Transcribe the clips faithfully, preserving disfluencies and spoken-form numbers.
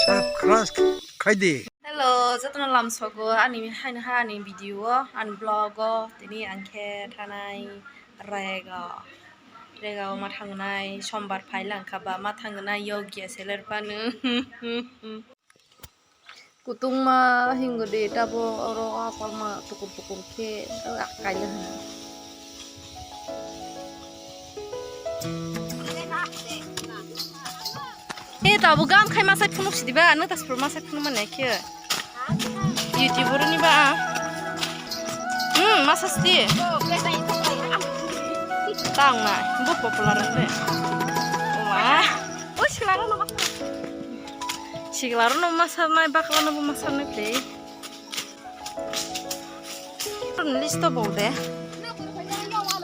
Subscribe khai di. Hello, jotono lamsogo ani haino ha ani video o, ani vlog o, tini ang khe thanai Rega, Rega o ma thangnai, sombar phai lang kha ba ma thangnai, yogya seler panu. Kutungma hingo de tabo oro a palma tukur tukur khe, ah, kaila hwnwi. Eh, tabo gam khai masai phunuk sidi ba, ano tas phuru masai phunuk mane khe. YouTube oro ni ba. Hmm, masa sidi. Tang na, bo popular ang de. Oma. Oi, sila ro no. Siglaro no masarnai, baklano bo masarnai tei. List to bo de.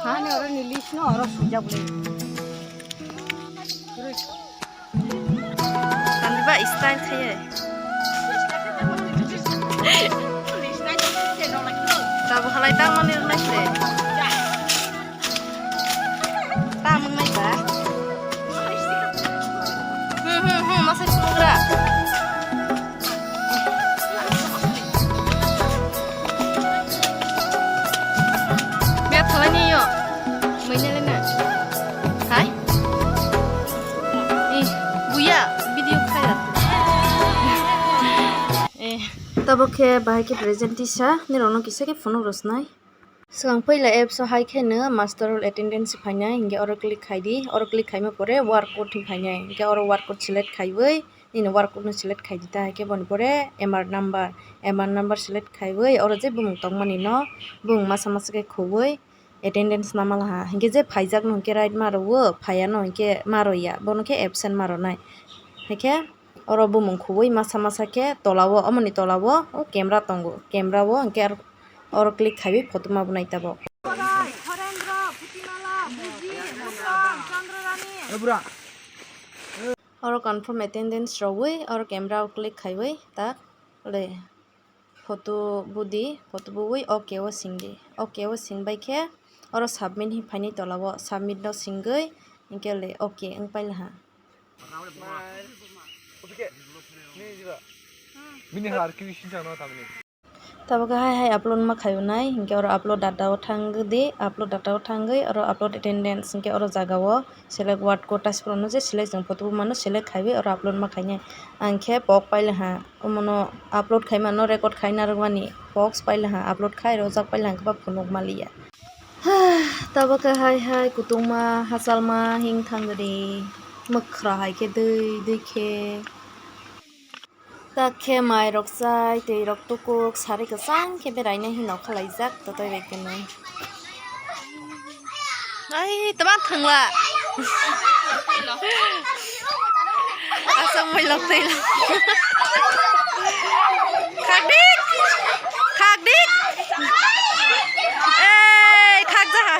Ha? Ani oro ni list no oro sujak le. Tandi ba style khaye. Tabo halai tang mani rwnai se. Tamung nai ba. Hmm, hmm, hmm, masai sumugra. Biya thalai ni yo. Mui nai le na. Hai? Eh, buya, video khai ra. Eh. Tabo khe bahai khe present tisa, nirok no kisa khe phunuk rwsnai. Swkang puila apps o hai khe no master roll attendance phainai, hinkhe oro click khai di, oro click khaima pore work code hinwi phainai, hinkhe oro work code select khaiwi nini work code no select khai di ta, hinkhe boni pore M R number, M R number select khaiwi oro je bumung tongmani no bumung masa masa khe khuwi attendance nama laha, hinkhe je phaijak no hinkhe right ma rwo, phaiya no hinkhe ma rwya, bono khe absent ma rwnai, hinkhe oro bumung khuwi masa masa khe tola o, omoni tola o o camera tongo, camera o hinkhe aro Oro click khaiwi photo ma bo nai tabok. Oro confirm attendance rwwi oro camera o click khaiwi tak le photo budi, photo buwi okay o singdi. Okay o singbai khe oro submit hinwi phaini tola o, submit no singwi hinkhe le okay wng paila ha. Bini har kiri sinchang no tamni. Tabuk khe hai hai upload ma khaio nai, hinkhe oro upload data o thangdi, upload data o thangwi oro upload attendance hinkhe oro jaga o select work code tei se phuru no je select chwng photo bo mano select khaiwi oro upload ma khainai. Ang khe pok paila ha, omono upload khaimano record khai narwkmani pok paila ha, upload khai rojak paila ha, hwnkhe ba phunuk maliya. Tabuk khe hai hai kutungma hachalma hing thangdi, mwkhra hai khe dui dui khe. Tak khe mai rok chai, twi rok tukuk, sari kwchang khe beraina hino khwlaijak, totoi bai khe nw. Ai, tama thwngla. Asa moi lok twi lok. Khakdik! Khakdik! Ei, khakjaha.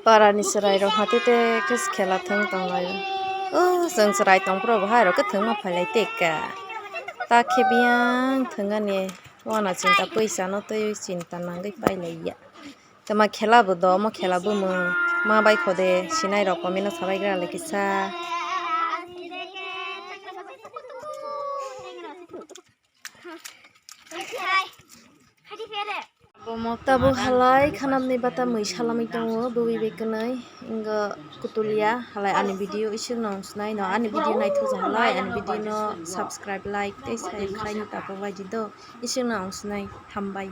Para ni chwrai rok hati te khe khela thwng tong lai o. O chwng chwrai tong phuru bo hai rok khe thwngma phai lai te ka. Ta khe biyang thwng ani wana chinta pui chano tei chinta nangwi pai lai ya. Tama khela bo do, omo khela bumung ma bai kho de sinai rok comment o sabai gra lai kisa. Tabuk halai khanamni bata mui salamwi tongo, bwbwi bai kwnwi wngkha kutulia. Halai ani video isuk no wng sinai no, ani video naithok ja halai, ani video no subscribe, like tei share khlaina tapok bai di do, isuk no wng sinai, hambai.